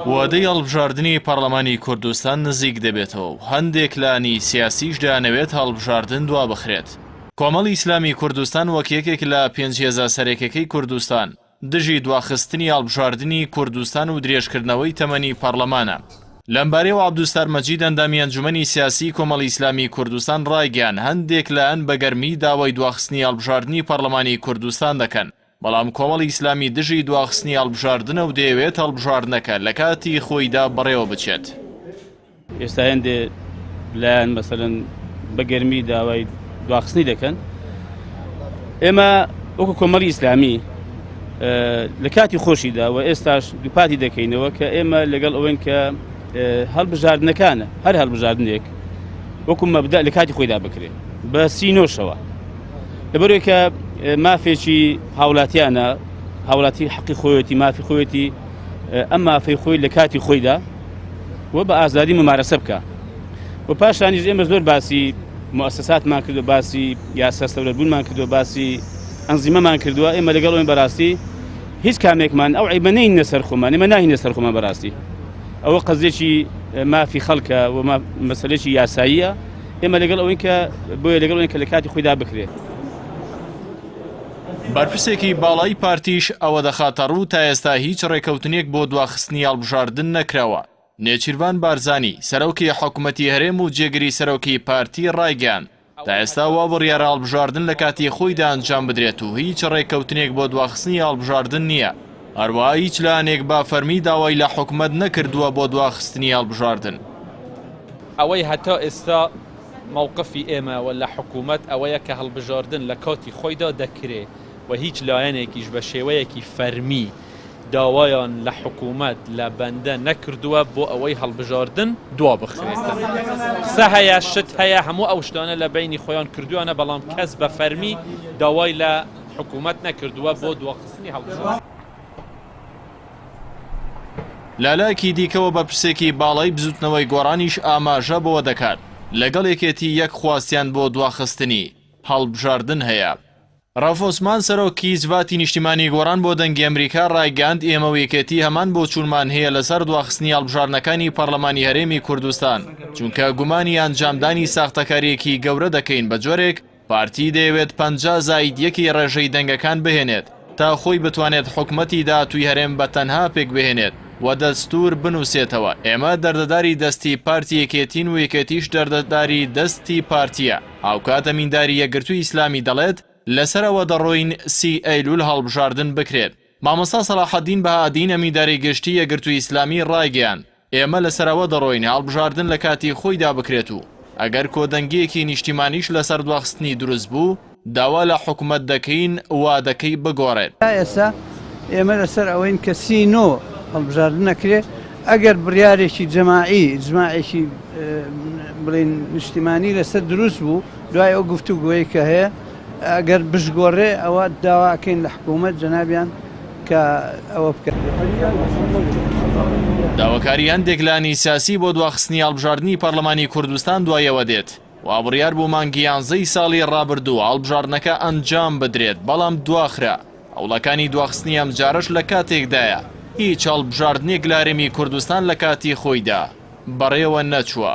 وادەی هەڵبژاردنی پەڕلەمانی کوردستان نزیک دەبێتەوە و هەندێک لانی سیاسیش دەیانەوێت هەڵبژاردن دوابخرێت. کۆمەڵی ئیسلامی کوردستان وەک یەکێک لە پێنج هێزە سەرەکیەکەی کوردستان دژی دواخستنی هەڵبژاردنی کوردستان و درێژکردنەوەی تەمەنی پەڕلەمانە. لەمبارەیەوە عەبدولستار مەجید ئەندامی ئەنجومەنی سیاسیی کۆمەڵی ئیسلامیی کوردستان ڕایگەیاند، هەندێک لایەن بە گەرمی داوای دواخستنی هەڵبژاردنی پەڕلەمانی کوردستان دەکەن، بەڵام کۆمەڵی ئیسلامی دژی دواخستنی هەڵبژاردنە و دەیەوێت هەڵبژاردنەکە لە کاتی خۆیدا بەڕێوە بچێت. ئێستا هێندێ لایەن مەسەلەن بە گەرمی داوای دواخستنی دەکەن ئێمە وەکو کۆمەڵی ئیسلامی لە کاتی خۆشیدا و ئێستاش دووپاتی دەکەینەوە کە ئێمە لەگەڵ ئەوەین کە هەڵبژاردنەکانە هەر هەڵبژاردنێک وەکو مەبدا لە کاتی خۆیدا بکرێت بە سینۆشەوە لەبەرەوەی کە مافێکی هاوڵاتیانە هاوڵاتی حەقی خۆیەتی مافی خۆیەتی ئەم مافەی خۆی لە کاتی خۆیدا و بە ئازادی ممارەسە بکە و پاشانیش ئێمە زۆر باسی موسساتمان کردو باسی یاسا سەولەربوونمان کردو باسی ئەنزیمەمان کردووە ئێمە لەگەڵ ئەوین بەڕاستی هیچ کامێکمان ئەو عیبە نەینە سەر خۆمان ئێمە ناهینە سەر خۆمان بەڕاستی ئەوە قەزێکی مافی خەڵکە و مەسەلێکی یاساییە ئێمە لەگەڵ ئەوەین کە بۆیە لەگەڵ ئەوەین کە لە کاتی خۆیدا بکرێت. بەرپرسێکی باڵای پارتیش ئەوە دەخاتەڕوو، تا ئێستا هیچ ڕێکەوتنێک بۆ دواخستنی هەڵبژاردن نەکراوە. نێچیرڤان بارزانی، سەرۆکی حکومەتی هەرێم و جێگری سەرۆکی پارتی ڕایگەیاند، تا ئێستا وا بڕیارە هەڵبژاردن لە کاتی خۆیدا ئەنجام بدرێت و هیچ ڕێککەوتنێک بۆ دواخستنی هەڵبژاردن نییە، هەروەها هیچ لایەنێک بە فەرمی داوای لە حکومەت نەکردووە بۆ دواخستنی هەڵبژاردن. ئەوەی هەتا ئێستا مەوقفی ئێمە و لە حکوومەت ئەوەیە کە هەڵبژاردن لە کاتی خۆیدا دەکرێ و هیچ لایەنێکیش بە شێوەیەکی فەرمی داوایان لە حکوومەت لە بەندە نەکردووە بۆ ئەوەی هەڵبژاردن دوا بخرێتن. قسە هەیە، شت هەیە، هەموو ئەو شتانە لە بەینی خۆیان کردوویانە، بەڵام کەس بە فەرمی داوای لە حکوومەت نەکردووە بۆ دواخستنی هەڵبژاردن. لەلایەکی دیکەوە بەرپرسێکی باڵای بزوتنەوەی گۆڕانیش ئاماژە بەوە دەکات، لەگەڵ یەکێتی یەک خواستیان بۆ دواخستنی هەڵبژاردن هەیە. ڕەوف عوسمان سەرۆکی جڤاتی نیشتیمانی گۆڕان بۆ دەنگی ئەمریکا ڕایگەیاند، ئێمە و یەکێتی هەمان بۆچوونمان هەیە لەسەر دواخستنی هەڵبژاردنەکانی پەڕلەمانی هەرێمی کوردستان، چونکە گومانی ئەنجامدانی ساختەکارییەکی گەورە دەکەین بەجۆرێک پارتی دەیەوێت 50 زائید یەکی ڕێژەی دەنگەکان بهێنێت تا خۆی بتوانێت حکومەتی داهاتووی هەرێم بە تەنها پێکبهێنێت و دەستوور بنووسێتەوە، ئێمە دەردەداری دەستی پارتی یەکێتین و یەکێتیش دەردەداری دەستی پارتییە. هاوکات ئەمینداری یەکگرتووی ئیسلامی دەڵێت، لەسەر ئەوە دەڕۆین سی ئەیلول هەڵبژاردن بکرێت. مامۆستا سەڵاحەدین بەهائەدین ئەمینداری گشتی یەکگرتووی ئیسلامی ڕایگەیاند، ئێمە لەسەر ئەوە دەڕۆین هەڵبژاردن لە کاتی خۆیدا بکرێت و ئەگەر کۆدەنگییەکی نیشتیمانیش لەسەر دواخستنی دروست بوو، داوا لە حکومەت دەکەین وادەکەی بگۆڕێت. تا ئێستا ئێمە لەسەر ئەوەین کە 39 هەڵبژاردن نەکرێت، ئەگەر بڕیارێکی جەماعی، ئیجماعێکی بڵێین نیشتیمانی لەسەر دروست بوو، دوای ئەو گفتوگۆیەی کە هەیە، ئەگەر بشگۆڕێ ئەوە داوا ئەکەین لە حکوومەت جەنابیان کە ئەوە بکەن. داواکاری هەندێک لایەنی سیاسی بۆ دواخستنی هەڵبژاردنی پەرلەمانی کوردستان دوای ئەوە دێت، وا بڕیار بوو مانگی یانزەی ساڵی ڕابردوو هەڵبژاردنەکە ئەنجام بدرێت، بەڵام دواخرا، هەوڵەکانی دواخستنی ئەمجارەش لە کاتێکدایە هیچ هەڵبژاردنێک لە هەرێمی کوردستان لە کاتی خۆیدا بەڕێوە نەچووە.